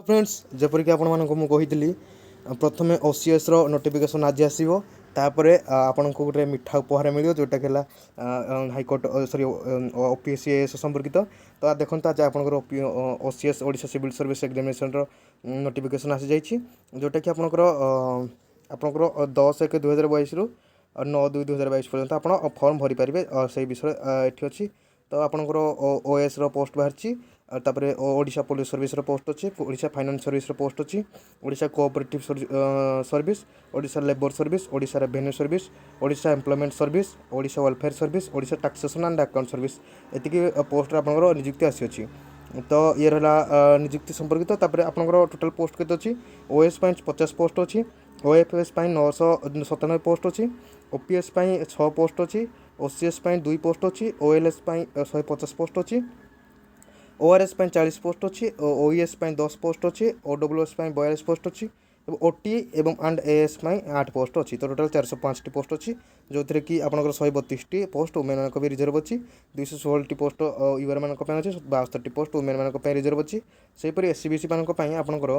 Friends, ଯେପରିକି ଆପଣମାନଙ୍କୁ ମୁଁ କହିଥିଲି, ପ୍ରଥମେ ଓସିଏସ୍ର ନୋଟିଫିକେସନ୍ ଆଜି ଆସିବ। ତାପରେ ଆପଣଙ୍କୁ ଗୋଟେ ମିଠା ଉପହାର ମିଳିବ, ଯେଉଁଟାକି ହେଲା ହାଇକୋର୍ଟ, ସରି, ଓପିଏସ୍ସି ଏଏସ୍ ସମ୍ପର୍କିତ। ତ ଦେଖନ୍ତୁ, ଆଜି ଆପଣଙ୍କର ଓସିଏସ୍, ଓଡ଼ିଶା ସିଭିଲ୍ ସର୍ଭିସ୍ ଏକ୍ଜାମିନେସନ୍ର ନୋଟିଫିକେସନ୍ ଆସିଯାଇଛି, ଯେଉଁଟାକି ଆପଣଙ୍କର 10/1/2022ରୁ 9/2/2022 ପର୍ଯ୍ୟନ୍ତ ଆପଣ ଫର୍ମ ଭରିପାରିବେ। ସେଇ ବିଷୟରେ ଏଠି ଅଛି। ତ ଆପଣଙ୍କର ଓଏଏସ୍ର ପୋଷ୍ଟ ବାହାରିଛି ଆଉ ତାପରେ ଓଡ଼ିଶା ପୋଲିସ ସର୍ଭିସର ପୋଷ୍ଟ ଅଛି, ଓଡ଼ିଶା ଫାଇନାନ୍ସ ସର୍ଭିସର ପୋଷ୍ଟ ଅଛି, Odisha cooperative service, Odisha labour service, Odisha revenue service, Odisha employment service, Odisha welfare service, Odisha taxation and account service. ଏତିକି ପୋଷ୍ଟରେ ଆପଣଙ୍କର ନିଯୁକ୍ତି ଆସିଅଛି। ତ ଇଏ ରହିଲା ନିଯୁକ୍ତି ସମ୍ପର୍କିତ। ତାପରେ ଆପଣଙ୍କର ଟୋଟାଲ୍ ପୋଷ୍ଟ କେତେ ଅଛି? ଓଏଏସ୍ ପାଇଁ 50 ପୋଷ୍ଟ ଅଛି, ଓଏଫଏସ୍ ପାଇଁ 997 ପୋଷ୍ଟ ଅଛି, ଓପିଏସ୍ ପାଇଁ 6 ପୋଷ୍ଟ ଅଛି, ଓସିଏସ୍ ପାଇଁ 2 ପୋଷ୍ଟ ଅଛି, ଓଏଲ୍ଏସ୍ ପାଇଁ 150 ପୋଷ୍ଟ ଅଛି, ଓଆର୍ଏସ୍ ପାଇଁ 40 ପୋଷ୍ଟ ଅଛି, ଓଇଏସ୍ ପାଇଁ 10 ପୋଷ୍ଟ ଅଛି, ଓ ଡବ୍ଲ୍ୟୁ ଏସ୍ ପାଇଁ 42 ପୋଷ୍ଟ ଅଛି ଏବଂ ଓ ଟି ଏବଂ ଆଣ୍ଡ ଏଏସ୍ ପାଇଁ 8 ପୋଷ୍ଟ ଅଛି। ତ ଟୋଟାଲ୍ 405ଟି ପୋଷ୍ଟ ଅଛି, ଯେଉଁଥିରେ କି ଆପଣଙ୍କର 132ଟି ପୋଷ୍ଟ ଓମେନ୍ମାନଙ୍କ ପାଇଁ ରିଜର୍ଭ ଅଛି, 216ଟି ପୋଷ୍ଟ ୟୁଆର୍ମାନଙ୍କ ପାଇଁ ଅଛି, 72ଟି ପୋଷ୍ଟ ଓମେନ୍ମାନଙ୍କ ପାଇଁ ରିଜର୍ଭ ଅଛି। ସେହିପରି ଏସ୍ ସି ବି ସି ମାନଙ୍କ ପାଇଁ ଆପଣଙ୍କର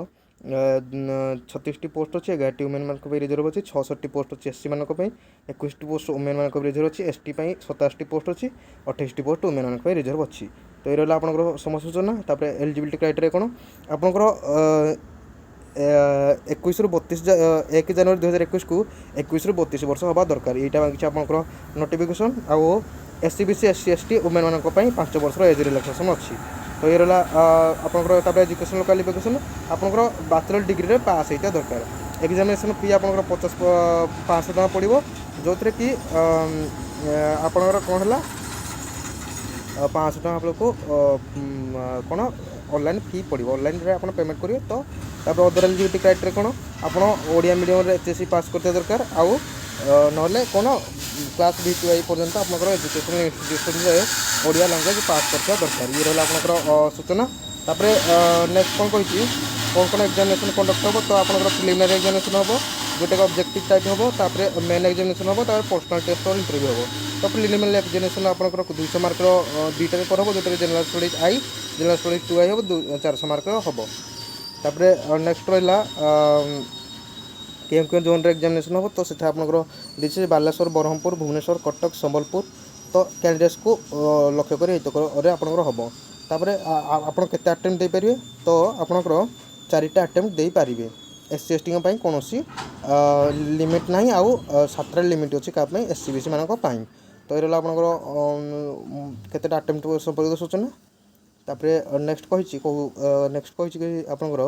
36ଟି ପୋଷ୍ଟ ଅଛି, 11ଟି ଓମେନ୍ମାନଙ୍କ ପାଇଁ ରିଜର୍ଭ ଅଛି। 66 ପୋଷ୍ଟ ଅଛି ଏସ୍ ସି ମାନଙ୍କ ପାଇଁ, 21ଟି ପୋଷ୍ଟ ଓମେନ୍ମାନଙ୍କ ପାଇଁ ରିଜର୍ଭ ଅଛି। ଏସ୍ ଟି ପାଇଁ 87ଟି ପୋଷ୍ଟ ଅଛି, 28ଟି ପୋଷ୍ଟ ଓମେନ୍ମାନଙ୍କ ପାଇଁ ରିଜର୍ଭ ଅଛି। ତ ଏ ରହିଲା ଆପଣଙ୍କର ସମସ୍ତ ସୂଚନା। ତାପରେ ଏଲିଜିବିଲିଟି କ୍ରାଇଟେରିଆ କ'ଣ? ଆପଣଙ୍କର 21ରୁ 32, 1 ଜାନୁଆରୀ 2021କୁ 21ରୁ 32 ବର୍ଷ ହେବା ଦରକାର। ଏଇଟା କିଛି ଆପଣଙ୍କର ନୋଟିଫିକେସନ୍। ଆଉ S C B C, S C, S T, ଓମେନ୍ମାନଙ୍କ ପାଇଁ 5 ବର୍ଷର ଏଜ୍ ରିଲାକ୍ସେସନ୍ ଅଛି। ତ ଇଏ ରହିଲା ଆପଣଙ୍କର। ତାପରେ ଏଜୁକେସନାଲ୍ କ୍ୱାଲିଫିକେସନ୍, ଆପଣଙ୍କର ବ୍ୟାଚଲର୍ ଡିଗ୍ରୀରେ ପାସ୍ ହେଇଥିବା ଦରକାର। ଏକ୍ଜାମିନେସନ୍ ଫି ଆପଣଙ୍କର 500 ଟଙ୍କା ପଡ଼ିବ, ଯେଉଁଥିରେ କି ଆପଣଙ୍କର କ'ଣ ହେଲା, 500 ଟଙ୍କା ଆପଣଙ୍କୁ କ'ଣ ଅନଲାଇନ୍ ଫି ପଡ଼ିବ। ଅନଲାଇନ୍ରେ ଆପଣ ପେମେଣ୍ଟ କରିବେ। ତ ତାପରେ ଅଦର ଏଲିଜିବିଲିଟି କ୍ରାଇଟେରିଆ କ'ଣ? ଆପଣ ଓଡ଼ିଆ ମିଡ଼ିୟମରେ ଏଚ୍ ଏସ୍ ସି ପାସ୍ କରିଥିବା ଦରକାର ଆଉ ନହେଲେ କ'ଣ କ୍ଲାସ୍ ଭି ଟୁ I ପର୍ଯ୍ୟନ୍ତ ଆପଣଙ୍କର ଏଜୁକେସନ୍ ଇନଷ୍ଟିଟ୍ୟୁସନ୍ରେ ଓଡ଼ିଆ ଲାଙ୍ଗୁଏଜ୍ ପାସ୍ କରିଥିବା ଦରକାର। ଇଏ ରହିଲା ଆପଣଙ୍କର ସୂଚନା। ତାପରେ ନେକ୍ସଟ କ'ଣ କହିଛି, କ'ଣ କ'ଣ ଏକ୍ଜାମିନେସନ୍ କଣ୍ଡକ୍ଟ ହେବ? ତ ଆପଣଙ୍କର ପ୍ରିଲିମିନାରୀ ଏକ୍ଜାମିନେସନ୍ ହେବ, ଯେଉଁଟାକି ଅବଜେକ୍ଟିଭ୍ ଟାଇପ୍ ହେବ। ତାପରେ ମେନ୍ ଏକ୍ଜାମିନେସନ୍ ହେବ, ତାପରେ ପର୍ସନାଲ୍ ଟେଷ୍ଟ ଓ ଇଣ୍ଟରଭ୍ୟୁ ହେବ। ତ ପ୍ରିଲିମିନାରୀ ଏକ୍ଜାମିନେସନ୍ ଆପଣଙ୍କର 200 ମାର୍କର ଦୁଇଟା ପେପର୍ ହେବ, ଯେଉଁଟାକି general studies I, general studies 2I ହେବ, 400 ମାର୍କର ହେବ। ତାପରେ ନେକ୍ସଟ ରହିଲା କେଉଁ କେଉଁ ଜୋନ୍ରେ ଏକ୍ଜାମିନେସନ୍ ହେବ। ତ ସେଠାରେ ଆପଣଙ୍କର ଦେଇଛି ବାଲେଶ୍ୱର, ବ୍ରହ୍ମପୁର, ଭୁବନେଶ୍ୱର, କଟକ, ସମ୍ବଲପୁର। ତ କ୍ୟାଣ୍ଡିଡେଟ୍ସକୁ ଲକ୍ଷ୍ୟ କରି ଏଇତକରେ ଆପଣଙ୍କର ହେବ। ତାପରେ ଆପଣ କେତେ ଆଟେମ୍ପ୍ଟ ଦେଇପାରିବେ? ତ ଆପଣଙ୍କର ଚାରିଟା ଆଟେମ୍ପ୍ଟ ଦେଇପାରିବେ। ଏସ୍ ସି, ଏସ୍ ଟିଙ୍କ ପାଇଁ କୌଣସି ଲିମିଟ୍ ନାହିଁ ଆଉ 7ଟା ଲିମିଟ୍ ଅଛି କାହା ପାଇଁ? ଏସ୍ ସି ବି ସି ମାନଙ୍କ ପାଇଁ। ତ ଏ ରହିଲା ଆପଣଙ୍କର କେତେଟା ଆଟେମ୍ପ୍ଟ ସମ୍ପର୍କିତ ସୂଚନା। ତାପରେ ନେକ୍ସଟ କହିଛି କେଉଁ ନେକ୍ସଟ କହିଛି କି ଆପଣଙ୍କର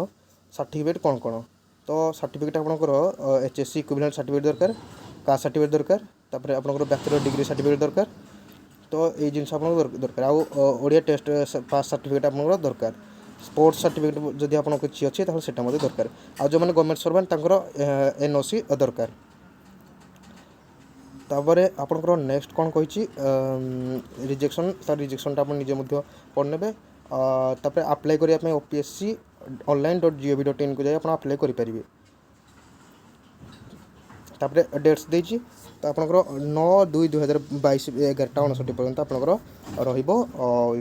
ସାର୍ଟିଫିକେଟ୍ କ'ଣ କ'ଣ? ତ ସାର୍ଟିଫିକେଟ୍ ଆପଣଙ୍କର H S C equivalent certificate ଦରକାର, କାଷ୍ଟ ସାର୍ଟିଫିକେଟ୍ ଦରକାର, ତାପରେ ଆପଣଙ୍କର ବ୍ୟାଚଲର୍ ଡିଗ୍ରୀ ସାର୍ଟିଫିକେଟ୍ ଦରକାର। ତ ଏଇ ଜିନିଷ ଆପଣଙ୍କୁ ଦରକାର। ଆଉ ଓଡ଼ିଆ ଟେଷ୍ଟ ପାସ୍ ସାର୍ଟିଫିକେଟ୍ ଆପଣଙ୍କର ଦରକାର। ସ୍ପୋର୍ଟସ୍ ସାର୍ଟିଫିକେଟ୍ ଯଦି ଆପଣଙ୍କ କିଛି ଅଛି, ତାହେଲେ ସେଇଟା ମଧ୍ୟ ଦରକାର। ଆଉ ଯେଉଁମାନେ ଗଭର୍ଣ୍ଣମେଣ୍ଟ ସର୍ଭାଣ୍ଟ, ତାଙ୍କର ଏନ୍ ଓ ସି ଦରକାର। ତାପରେ ଆପଣଙ୍କର ନେକ୍ସଟ କ'ଣ କହିଛି? ରିଜେକ୍ସନ୍, ତାର ରିଜେକ୍ସନ୍ଟା ଆପଣ ନିଜେ ମଧ୍ୟ ପଢ଼ିନେବେ। ତାପରେ ଆପ୍ଲାଏ କରିବା ପାଇଁ opsconline.gov.inକୁ ଯାଇ ଆପଣ ଆପ୍ଲାଏ କରିପାରିବେ। ତାପରେ ଡେଟ୍ସ ଦେଇଛି। ତ ଆପଣଙ୍କର 9/2/2022 11:59 ପର୍ଯ୍ୟନ୍ତ ଆପଣଙ୍କର ରହିବ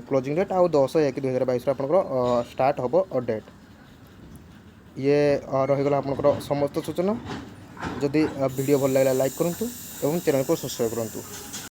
କ୍ଲୋଜିଂ ଡେଟ୍ ଆଉ 10/1/2022ରେ ଆପଣଙ୍କର ଷ୍ଟାର୍ଟ ହେବ ଡେଟ୍। ଇଏ ରହିଗଲା ଆପଣଙ୍କର ସମସ୍ତ ସୂଚନା। ଯଦି ଭିଡ଼ିଓ ଭଲ ଲାଗିଲା, ଲାଇକ୍ କରନ୍ତୁ ଏବଂ ଚ୍ୟାନେଲକୁ ସବସ୍କ୍ରାଇବ୍ କରନ୍ତୁ।